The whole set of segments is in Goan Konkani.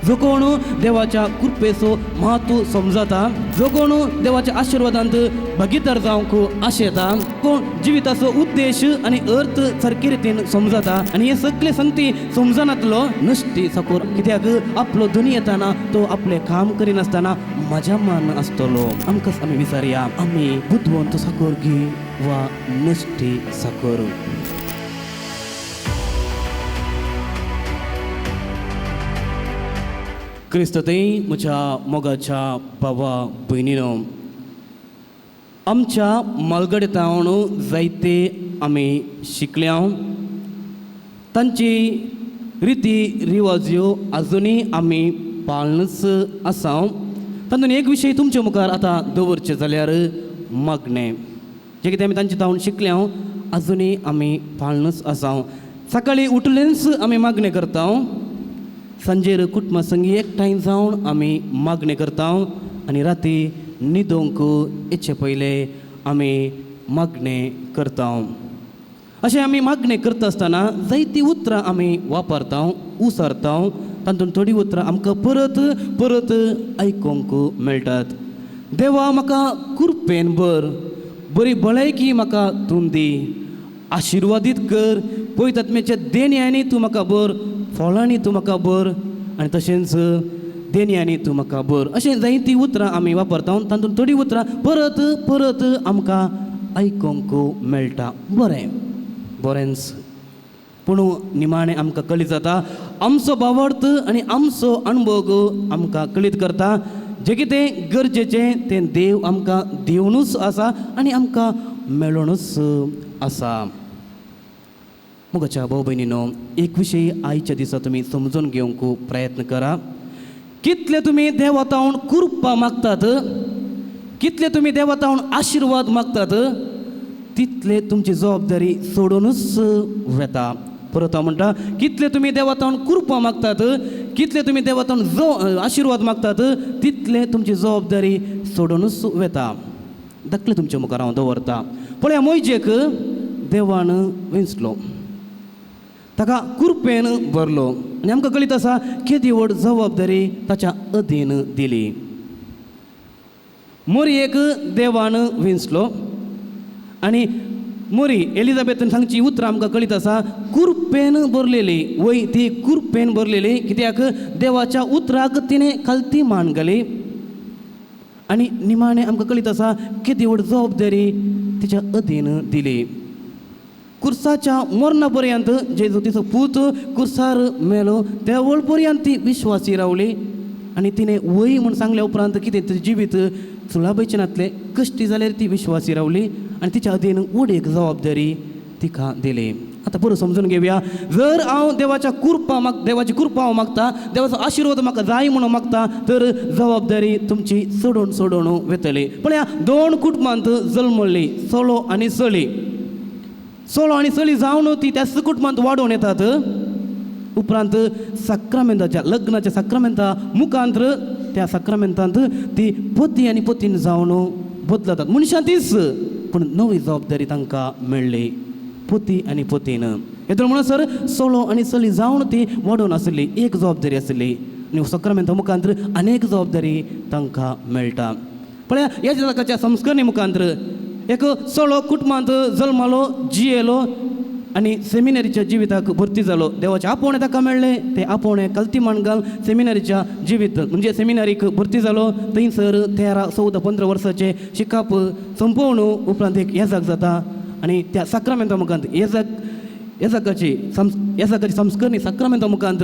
जो कोण देवाच्या कृपेचो म्हत्व समजता, जो कोण देवाच्या आशिर्वादांत भागीदार जावंक आशेता, कोण जिविताचो उद्देश आनी अर्थ सारके रितीन समजता आनी हे सगळे संगती समजनातलो नश्टी साकूर, कित्याक आपलो धनी येताना तो आपलें काम करिनासतना म्हज्या मान आसतलो. आमकां आमी विचारया, आमी बुदवंत साकूर गी वा नश्टी साकूर? क्रिस्ततय म्हज्या मोगाच्या बाबा भयणीनो, आमच्या मालगडे तावन जायते आमी शिकल्या, तांची रिती रिवाज्यो आजुनूय आमी पाळनच आसा. तातूंत एक विशय तुमच्या मुखार आतां दवरचे जाल्यार मागणें, जें कितें आमी तांचे तावन शिकल्या आजुनूय आमी पाळनच आसा. सकाळीं उठलेंच आमी मागणें करता, सांजेर कुटुंबा संगी एकठांय जावन आमी मागणें करता आनी राती न्हिदोंक येचे पयलें आमी मागणें करता. अशें आमी मागणें करता आसतना जायतीं उतरां आमी वापरता, उसारता. तातूंत थोडीं उतरां आमकां परत परत आयकूंक मेळटात. देवा म्हाका कृपेन भर, बरी भलायकी म्हाका तूं दी, आशिर्वादीत कर, पवित्र आत्म्याच्या देण्यांनी तूं म्हाका भर, फळांनी तूं म्हाका भर आनी तशेंच देण्यांनी तूं म्हाका भर. अशें जायतीं उतरां आमी वापरता. तातूंत थोडीं उतरां परत परत आमकां आयकूंक मेळटा. बरें बरेंच, पूण निमाणें आमकां कळीत जाता आमचो भावार्थ आनी आमचो अणभव आमकां कळीत करता जें कितें गरजेचें तें देव आमकां दिवनूच आसा आनी आमकां मेळोनूच आसा. मोगाच्या भाव भयणीनो, एक विशय आयच्या दिसा तुमी समजून घेवंक प्रयत्न करा. कितले तुमी देवा तावन कृपा मागतात, कितले तुमी देवा तावन आशिर्वाद मागतात, तितले तुमची जबाबदारी सोडूनच वेता. परत हांव म्हणटा, कितले तुमी देवा तावन कृपा मागतात, कितले तुमी देवा तावन आशिर्वाद मागतात, तितले तुमची जबाबदारी सोडूनच वेता. धाकले तुमच्या मुखार हांव दवरता. पळया, मोयजेक देवान वेंचलो, ताका कृपेन भरलो आनी आमकां कळीत आसा केदी व्हड जबाबदारी ताच्या अधीन दिली. मोरयेक देवान वेंचलो आनी मोरी एलिझाबेथन सांगची उतरां आमकां कळीत आसा, कृपेन भरलेली. वय ती कृपेन भरलेली, कित्याक देवाच्या उतराक तिणें खालती मान घाली आनी निमाणें आमकां कळीत आसा केदी व्हड जबाबदारी तिच्या अधीन दिली. कुर्साच्या मरणा पर्यंत जेजू तिचो पूत कुर्सार मेलो त्या वळ पर्यंत ती विश्वासी रावली आनी तिणें वय म्हूण सांगल्या उपरांत कितें तिचें जिवीत सुळाबयचें नातलें, कश्टी जाल्यार ती विश्वासी रावली आनी तिच्या अधीन व्हड एक जबाबदारी तिका दिली. आतां बरो समजून घेवया, जर हांव देवाच्या कृपा माग देवाची कृपा हांव मागता, देवाचो आशिर्वाद म्हाका जाय म्हणून मागता, तर जबाबदारी तुमची सोडून सोडून वतली. पळया, दोन कुटुंबांत जल्मल्ली चलो आनी चली, चलो आनी चली जावन ती त्याच कुटुंबांत वाडोवन येतात. उपरांत साक्रामेंताच्या लग्नाच्या साक्रामेंता मुखांत त्या साक्रामेंतांत ती पती आनी पतीन जावन बदलतात. मनशां तीच, पूण नवी जबाबदारी तांकां मेळ्ळी पती आनी पतीन. हेतून म्हणसर चलो आनी चली जावन ती वाडोवन आसली, एक जबाबदारी आसली आनी साक्रामेंता मुखांत अनेक जबाबदारी तांकां मेळटा. पळया, ह्या जाकाच्या संस्करणी मुखांत एक चलो कुटुंबांत जल्मालो, जियेलो आनी सेमिनरीच्या जिविताक भरती जालो. देवाचें आपोवणें ताका मेळ्ळें, तें आपोवणें कल्ती माणगाल सेमिनरीच्या जिवीत म्हणजे सेमिनरीक भरती जालो. थंयसर 13, 14, 15 वर्साचें शिकप संपोवन उपरांत एक येजाक जाता आनी त्या साक्रामेंता मुखांत येजाकाची येजाकाची संस्करणी साक्रामेंता मुखांत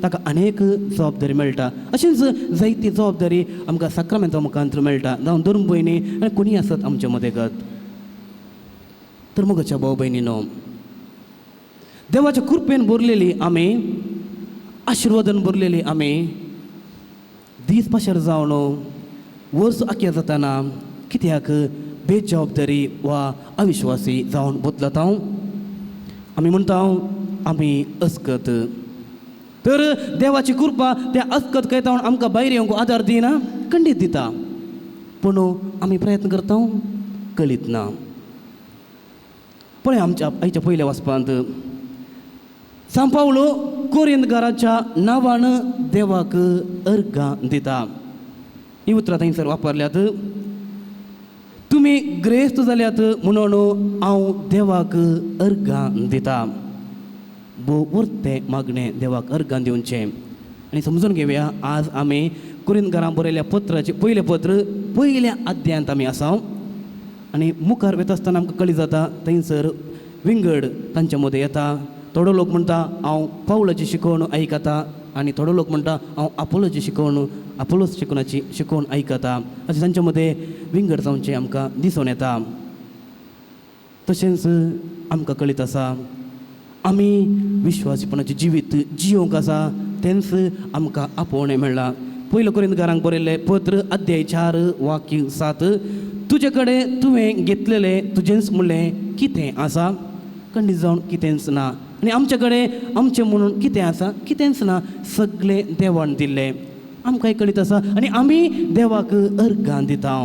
ताका अनेक जबाबदारी मेळटा. अशीच जायती जबाबदारी आमकां साक्रामेंता मुखांत मेळटा, जावं धर्म भयणी आनी कोणीय आसत आमच्या मदेगत. तर मोगाच्या भाव भयणीनो, देवाच्या कृपेन भरलेली आमी, आशिर्वादान भरलेली आमी, दीस पाशार जावन वर्स आख्या जाताना कित्याक बेजबाबदारी वा अविश्वासी जावन बदलता? आमी म्हणटा आमी अस्कत, तर देवाची कृपा त्या अस्कत कयता आमकां भायर येवंक आदार दिना, खंडीत दिता, पूण आमी प्रयत्न करता कळीत ना. पळय, आमच्या आयच्या पयल्या वाचपांत सांपावलो कोरिंदकाराच्या नांवान देवाक अर्गां दिता. ही उतरां थंयसर वापरल्यात. तुमी ग्रेस्त जाल्यात म्हणून हांव देवाक अर्गां दिता. भोव वर्तें मागणें देवाक अर्गां दिवचें. आनी समजून घेवया, आज आमी कोरिंदकारां बरयल्ल्या पत्राचें पयलें पत्र पयल्या अध्यायांत आमी आसा. आनी मुखार वता आसतना आमकां कळी जाता थंयसर विंगड तांच्या मदें येता. थोडो लोक म्हणटा हांव पावलाची शिकवण आयकता आनी थोडो लोक म्हणटा हांव आपोलोची शिकवण आपोलोस शिकवणाची शिकवण आयकता. अशें तांच्या मदें विंगड जावचें आमकां दिसून येता. तशेंच आमकां कळीत आसा आमी विश्वासीपणाचें जिवीत जियोंक आसा, तेंच आमकां आपोवणें मेळ्ळां. पयलो कोरिंदकारांक बरयल्लें पत्र अध्याय 4 वाक्य 7, तुजे कडेन तुवें घेतलेलें तुजेंच म्हणलें कितें आसा? खंडीत जावन कितेंच ना. आनी आमचे कडेन आमचें म्हणून कितें आसा? कितेंच ना. सगळें देवान दिल्लें आमकां कळीत आसा. आनी आमी देवाक अर्गां दिता.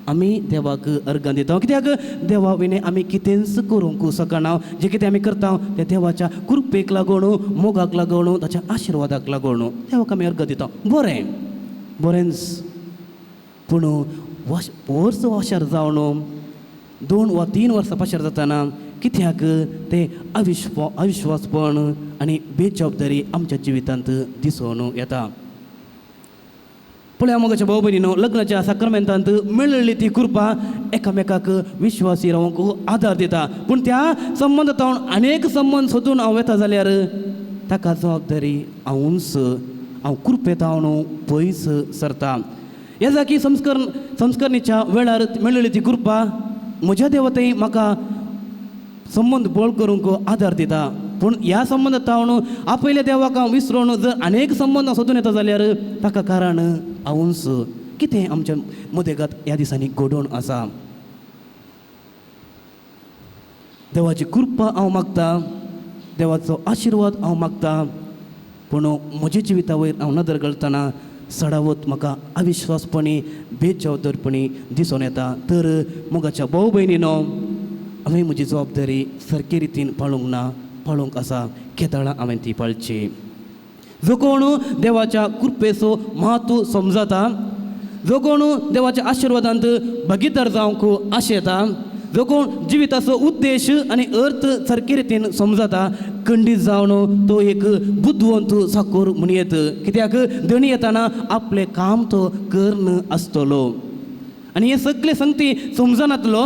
आमी देवाक अर्गां दिता कित्याक देवा विणे आमी कितेंच करूंक शकना. जें कितें आमी करता तें देवाच्या कृपेक लागून, मोगाक लागून, ताच्या आशिर्वादाक लागून देवाक आमी अर्गां दिता. बरें बरेंच. पूण वर्स वाशार जावन 2 वा 3 वर्सां पाशार जातना कित्याक तें अविश्वासपण आनी बेजबाबदारी आमच्या जिवितांत दिसून येता. पळया मोगाच्या भाव भयणीनो, लग्नाच्या साक्रमेंतांत मेळिल्ली ती कृपा एकामेकाक विश्वासी रावंक आदार दिता. पूण त्या संबंदांत अनेक संबंद सोदून हांव वता जाल्यार ताका जबाबदारी हांवूच हांव कृपेतावन पयस सरता. ह्या जागी संस्करणीच्या वेळार मेळिल्ली ती कृपा म्हज्या देवताय म्हाका संबंद बळ करूंक आदार दिता. पूण ह्या संबंदांत आपयल्या देवाक हांव विसरून जर अनेक संबंद सोदून येता जाल्यार ताका कारण हांवूच. कितें आमच्या मदेगात ह्या दिसांनी घडोवन आसा. देवाची कृपा हांव मागता, देवाचो आशिर्वाद हांव मागता, पूण म्हज्या जिविता वयर हांव नदर घालतना सडावत म्हाका अविश्वासपणी बेजबाबदारपणी दिसून येता. तर मोगाच्या भाव भयणीनो, हांवें म्हजी जबाबदारी सारके रितीन पाळूंक ना, पाळूंक आसा. केदळां हांवें ती पाळची. जो कोण देवाच्या कृपेचो म्हत्व समजता, जो कोण देवाच्या आशिर्वादांत भागीदार जावंक आशेता, जो कोण जिविताचो उद्देश आनी अर्थ सारके रितीन समजता, खंडीत जावन तो एक बुदवंत साकोर म्हणयेत. कित्याक धणी येताना आपलें काम तो कर्ण आसतलो. आनी हें सगळें संगती समजनातलो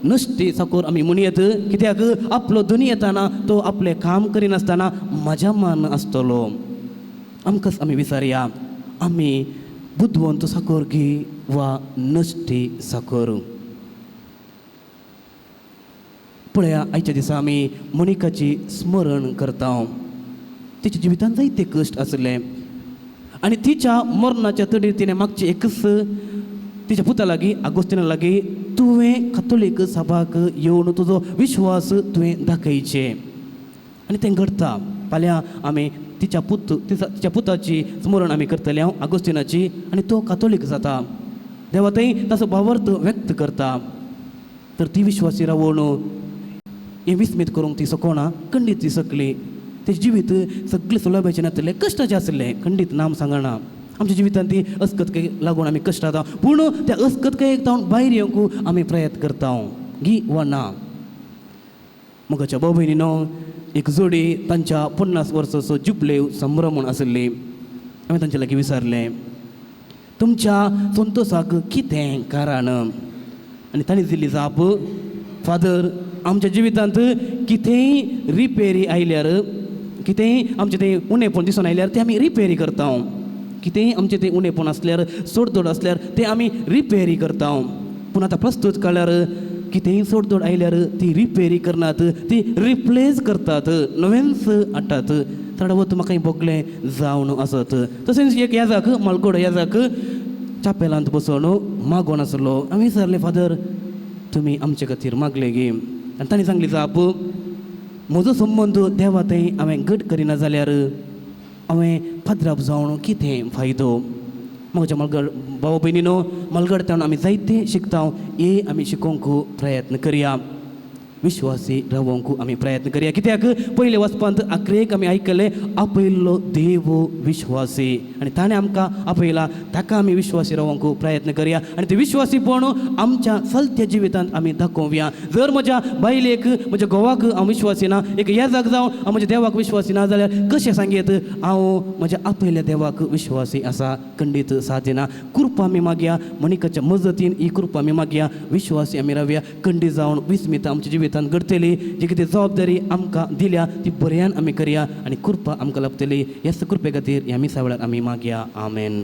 नश्टी साकोर आमी म्हणयेत. कित्याक आपलो धनी येताना तो आपलें काम करिनासतना म्हज्या मान आसतलो. आमकांच आमी विचारया, आमी बुदवंत साकोर गी वा नश्टी साकोर? पळया आयच्या दिसा आमी मोनिकाची स्मरण करता. तिच्या जिवितांत जायते कश्ट आसले आनी तिच्या मरणाच्या तडीर तिणें मागची एकच तिच्या पुता लागीं आगोस्तिना लागीं, तुवें कातोलीक सभाक येवन तुजो विश्वास तुवें दाखयचे. आनी तें घडटा. फाल्यां आमी तिच्या तिच्या पुताची स्मरण आमी करतले हांव आगोस्तिनाची. आनी तो कातोलीक जाता. देवा थंय ताचो भावार्थ व्यक्त करता. तर ती विश्वासी रावून हें विस्मीत करूंक ती सकोना. खंडीत ती सकली तें जिवीत सगळें सुलभाचें नासलें, कश्टाचें आसलें. खंडीत नाम सांगना. आमच्या जिवितांत ती अस्कतकायेक लागून आमी कश्टाता, पूण त्या अस्कतकायेक तावन भायर येवंक आमी प्रयत्न करता गी वा ना. मोगाच्या भाव भयणीनो, एक जोडी तांच्या 50 वर्साचो जुबलेव संभ्रम म्हूण आसली. हांवें तांचे लागीं विचारलें, तुमच्या संतोसाक कितें कारण? आनी तांणी दिल्ली जाप, फादर, आमच्या जिवितांत कितेंय रिपेरी आयल्यार, कितेंय आमचें तें उणेपण दिसून आयल्यार तें आमी रिपेरी करता. कितेंय आमचें तें उणेपण आसल्यार, सोडदोड आसल्यार तें आमी रिपेरी करता. पूण आतां प्रस्तूत काळार कितेंय सोडदोड आयल्यार ती रिपेरी करनात, ती रिप्लेस करतात, नवेंच हाडटात. चडावत म्हाका भोगलें जावन आसत. तशेंच एक याजाक मालगोड याजाक चापेलांत बसोवन मागोन आसलो. हांवें विचारलें, फादर, तुमी आमचे खातीर मागले गी? आनी तांणी सांगली जाप, म्हजो संबंद देवा थंय हांवें घट करिना जाल्यार हांवें पाद्राप जावन कितें फायदो? म्हज्या मलगड भाव भयणीनो, मलगड तावन आमी जायते शिकता, हे आमी शिकोवंक प्रयत्न करया. विश्वासी रावंक आमी प्रयत्न करया. कित्याक पयले वचपांत आखरेक आमी आयकलें आपयल्लो देव विश्वासी आनी ताणें आमकां आपयला, ताका आमी विश्वासी रावंक प्रयत्न करया आनी ते विश्वासीपण आमच्या चलत्या जिवितांत आमी दाखोवया. जर म्हज्या बायलेक म्हज्या घोवाक हांव विश्वासी ना, एक येजाक जावन हांव म्हज्या देवाक विश्वासी ना जाल्यार कशें सांगयत हांव म्हज्या आपयल्या देवाक विश्वासी आसा? खंडीत साध्य ना. कृपा आमी मागया, मणिकाच्या मजतीन ही कृपा आमी मागया, विश्वासी आमी रावया. खंडीत जावन विस्मित आमच्या जिवितांत घडटली, जी कितें जबाबदारी आमकां दिल्या ती बऱ्यान आमी करया आनी कृपा आमकां लाभतली. ह्याच कृपे खातीर ह्या मिसा वेळार आमी मागया. आमेन.